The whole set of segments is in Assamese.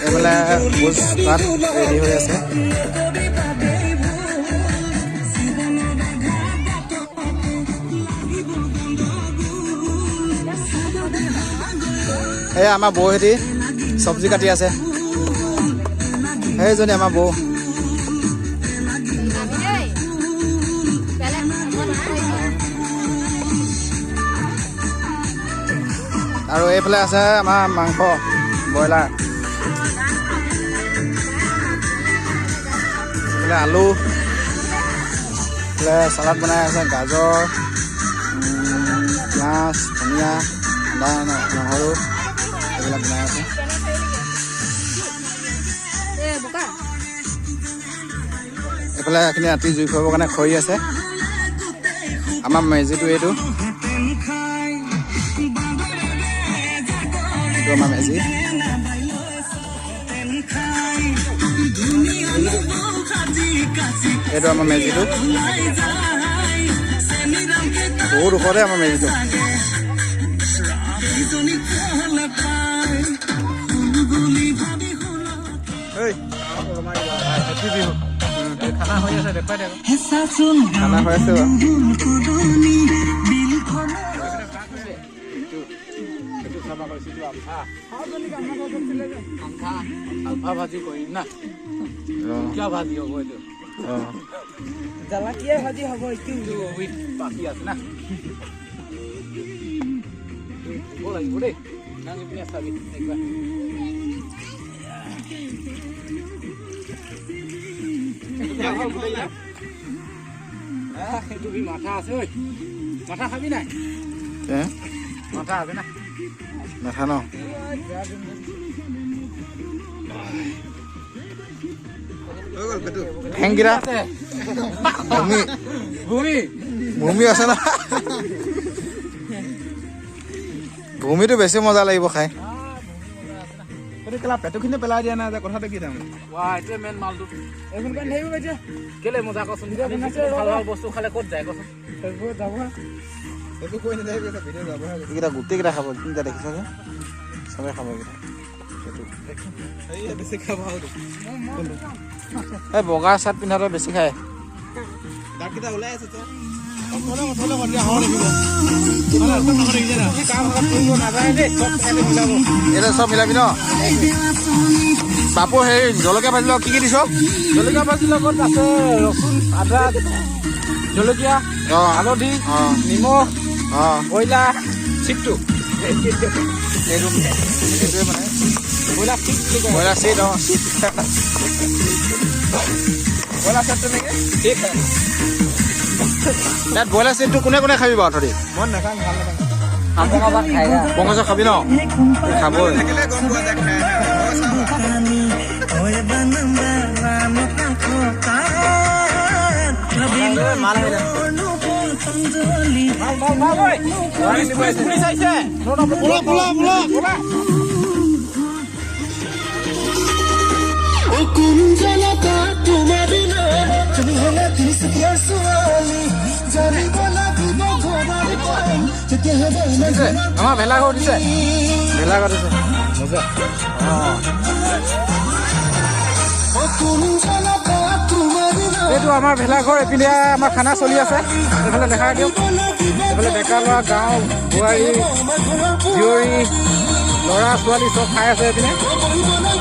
এইফালে ভোজ ভাত ৰেডি হৈ আছে। এই আমাৰ বৌহেঁতি চব্জি কাটি আছে। সেইজনী আমাৰ বৌ। আৰু এইফালে আছে আমাৰ মাংস, ব্ৰইলাৰ। এইফালে আলু, এইফালে চালাড বনাই আছে, গাজৰ, পিঁয়াজ, ধনিয়া, আদা, নহৰু এইবিলাক বনাই আছে। এইফালে এইখিনি ৰাতি জুই ফুৱাবৰ কাৰণে খৰি আছে। আমাৰ মেজিটো এইটো, এইটো আমাৰ মেজি। এইটো আমাৰ মেজিটো বহুত ওখতে আমাৰ মেজিটো। খানা হৈ আছে, দেখুৱাই দে। খানা হৈ আছে বাৰু। আলফা ভাজি কৰিম না? কিয় ভাজি হ'ব এইটো? জ্বালাকিয়া ভাজি হ'ব এইটো। উইথ বাকী আছে না, দিব লাগিব দেই। দাঙি পিনে চাবি একবাৰ। সেইটো মাথা আছে ঐ, মাথা খাবি নাই? মাথা আছে না? মাথা ন ঠেংকেইটা ভূমি ভূমি ভূমি আছে না? ভূমিটো বেছি মজা লাগিব খাই। পেটুখিনি পেলাই দিয়া নাই যে, কথাটো কি তাৰমানে? এইটোৱে মেইন মালটো। এইখন থাকিব এতিয়া। কেলে মজা কচোন, ভাল ভাল বস্তু খালে ক'ত যায় কচোন? যাব। একো কৈ নাথাকিবি, ভিডিঅ' যাবহে। এইকেইটা গোটেইকেইটা খাব, তিনিটা দেখিছ যে, চবে খাব এইকেইটা। বেছি খাব। এই বগা চাৰ্ট পিন্ধাটো বেছি খায়। দাঁতকেইটা ওলাই আছে। এতিয়া চব মিলাবি ন বাপু? হেৰি জলকীয়া ভাজি লগত কি কি দিছ? জলকীয়া ভাজিৰ লগত আছে ৰচুন, আদা, জলকীয়া, হালধি, নিমখ, ব্ৰইলাৰ চিটটো। এইটো এইটোৱে মানে ব্ৰইলাৰ চিট বুলি কয়। ব্ৰইলাৰ চিট, অঁ, চিট। ব্ৰইলাৰ চিটটো নেকি? ঠিক। ইয়াত ব্ৰইলাৰ চিটটো কোনে কোনে খাবি বাৰু তহঁতি? মই নাখাম, ভাল নাপাওঁ। পংকজক খাবি ন? খাবই। থাকিলে গম পোৱা যায় খাই। পুলিচ আহিছে। আমাৰ ভেলাঘৰ দিছে, ভেলাঘৰ দিছে। এইটো আমাৰ ভেলাঘৰ। এইপিনে আমাৰ খানা চলি আছে, এইফালে দেখাই দিয়ক। এইফালে ডেকা ল'ৰা, গাঁও বোৱাৰী, জীয়ৰী, ল'ৰা ছোৱালী চব খাই আছে এইপিনে।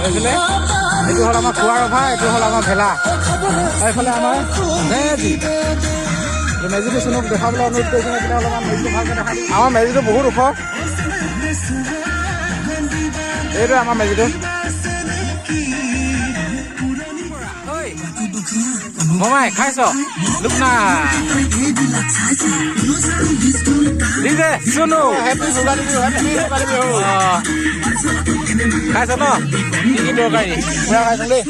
এইফালে এইটো হ'ল আমাৰ খোৱাৰ অভা, এইটো হ'ল আমাৰ ভেলা। এইফালে আমাৰ মেজি। মেজিটো চুনুক দেখাবলৈ অনুৰোধ কৰিছোঁ। এইপিনে অলপমান মেজিটো ভালকৈ দেখাই দিম। আমাৰ মেজিটো বহুত ওখ। এইটো আমাৰ মেজিটো। মমাই খাইছ লোকনা দিছে চুনু খাইছ ন? কি কি তৰকাৰী? পুৰা খাইছোঁ দেই।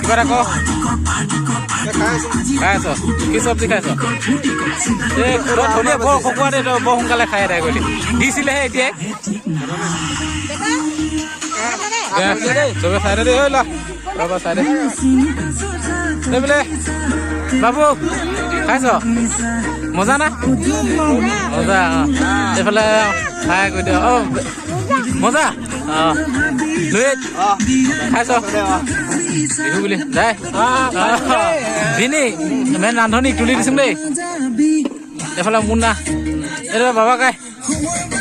কিবা এটা ক। খাই আছ? কি চব্জি খাইছ? এই তই ধুনীয়া বৰ খকুৱা দে, তই বৰ সোনকালে খাই এদাই কৰিলি। দিছিলেহে এতিয়াই। চবে চাই দে, ঐ ল ৰ'বা চাই দে। এইফালে বাবু খাইছ? মজা না? মজা। অঁ, এইফালে খাই গৈ দে। অঁ, মজা। অঁ, লুইত খাইছ বিহু বুলি যায় ভিনি মেন ৰান্ধনীক তুলি দিছোং দেই। এইফালে মুন্না, এইটো বাবা কাই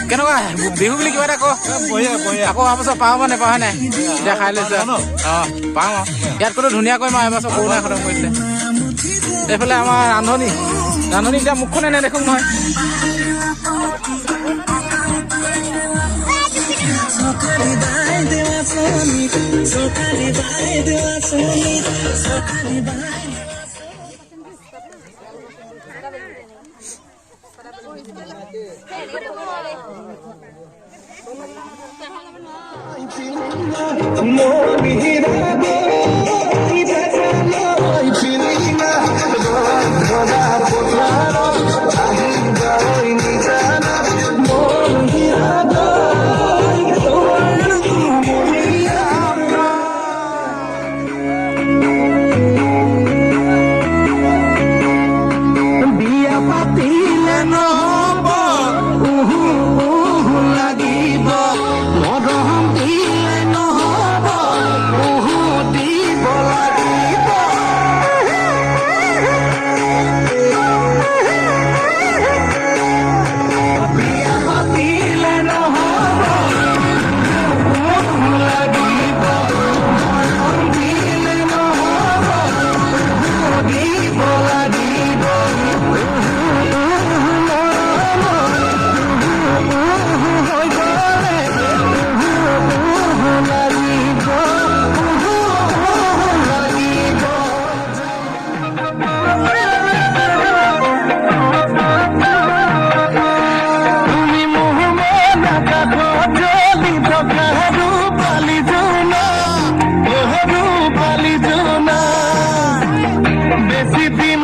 কেনেকুৱা বিহু বুলি কিবা এটা ক। আকৌ অহা বছৰ পাওঁ বা নেপাওঁ হয় নাই? এতিয়া খাই লৈছো। অঁ, পাওঁ। আৰু ইয়াতকৈতো ধুনীয়াকৈ মই এবছৰ কৰোণাই খতম কৰি দিলে। এইফালে আমাৰ ৰান্ধনী, ৰান্ধনী এতিয়া মুখখনে নেদেখোঁ নহয়। বিয়া পাতিলে নহ'ব, উহু উহু লাগিব, মৰম দিলে নহ'ব, উহু দিব লাগিব। বিয়া পাতিলে নহ'ব, উহু লাগিব, মৰম দিলে নহ'ব, উহু দিব লাগিব। তুমি মোহমনা কাঠত জ্বলি থকা ৰূপালী জোনা, ৰূপালী জোনা, বেছি দিন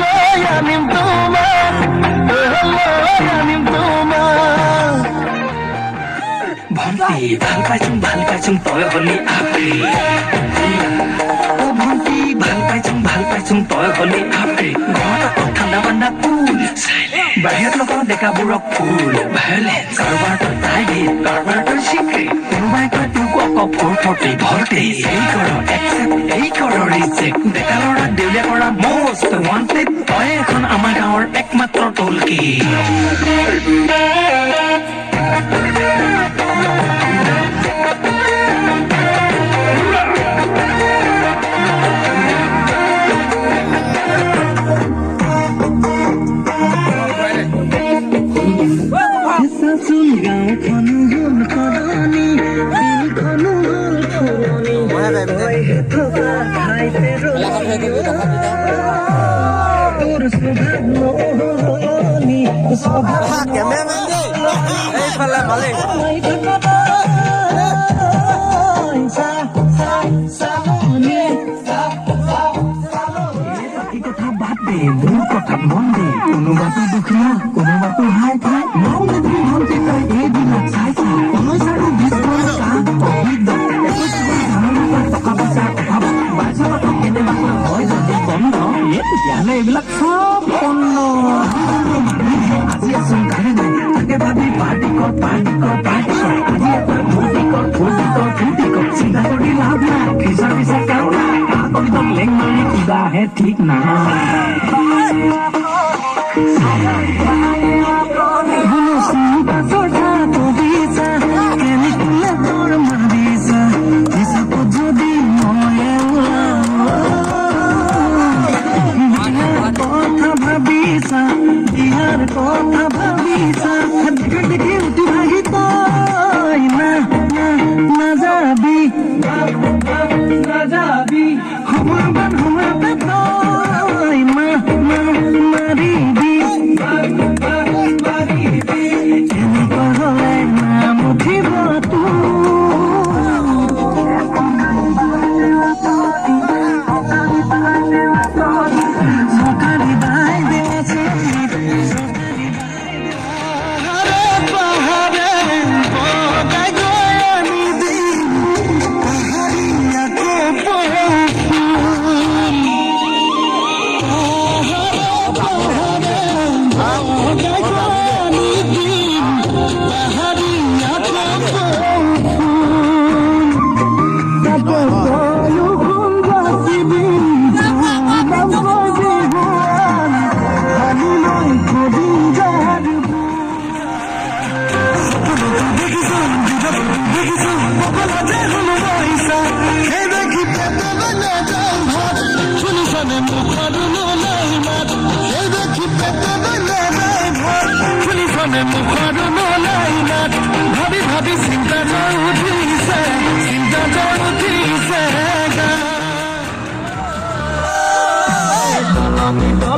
লৈ আনিম তোমাক, লৈ আনিম তোমাক। ভণ্টি ভাল পাইছোং, ভাল পাইছোং, তই হলি আপি। অ ভণ্টি ভাল পাইছোং, ভাল পাইছোং, তই হলি আপি। ঘৰত আকৌ ঠাণ্ডা মাণ্ডা কুল, বাহিৰত লগাওঁ ডেকাবোৰক ফুল। ভায়লেঞ্চ কাৰোবাৰ তই প্ৰাইভেট, কাৰোবাৰ তই চিক্ৰেট। কোনোবাই কয় তোক আকৌ 440 ভল্টেজ। এই কৰ একচেপ্ট, এই কৰ ৰিজেক্ট। ডেকা ল'ৰাক দেউলীয়া কৰা মষ্ট ৱান্টেড। তই এখন আমাৰ গাঁৱৰ একমাত্ৰ টলকি। চাচোন গাঁওখনো হ'ল সলনি, বিলখনো হ'ল ফুলনি, তইহে থকা ঠাইতে ৰলি। তোৰ স্বভাৱ সলনি, স্বভাৱ এইফালে মালিক। বাকী কথা বাদ দে, মোৰ কথাত মন দে। কোনোবাটো দুখীয়া, কোনোবাটো হাই ফাই। মৰম নিদিবি ভণ্টি তই এইবিলাক চাই চাই। 19 আৰু 20 টকা পইচাৰ অভাৱ, 22 টকা কেনেবাকৈ হয় যদি বন্ধ, এই তেতিয়াহ'লে এইবিলাক চব পণ্য। আজি আছোন কাইলৈ নাই, তাকে ভাবি পাৰ্টি কৰ, পাৰ্টি কৰ, পাৰ্টি কৰ। আজি এটা ফূৰ্তি কৰ, ফূৰ্তি কৰ, ফূৰ্তি কৰ। চিন্তা কৰি লাভ নাই, ফিচাৰ পিছাৰ কাৰো নাই। আকলিতক লেং মাৰি কিবাহে ঠিক নাই। যদি ময়ে ওলাওঁ, কথা ভাবিছা, বিয়াৰ কথা ভাবিছা, দেখি দেখি উঠি ভাহি তই না না নাযাবি, নাযাবি। সময়বান সময়তে তই মা মা মাৰিবি।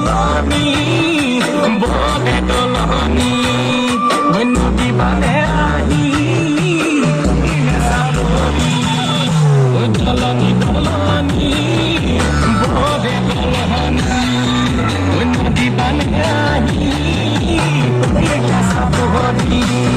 দলনি, বলে দলনি, নদী বানে আহি দলনি দলনি, বলে দলনি, নদী বানে আহি চাপৰি।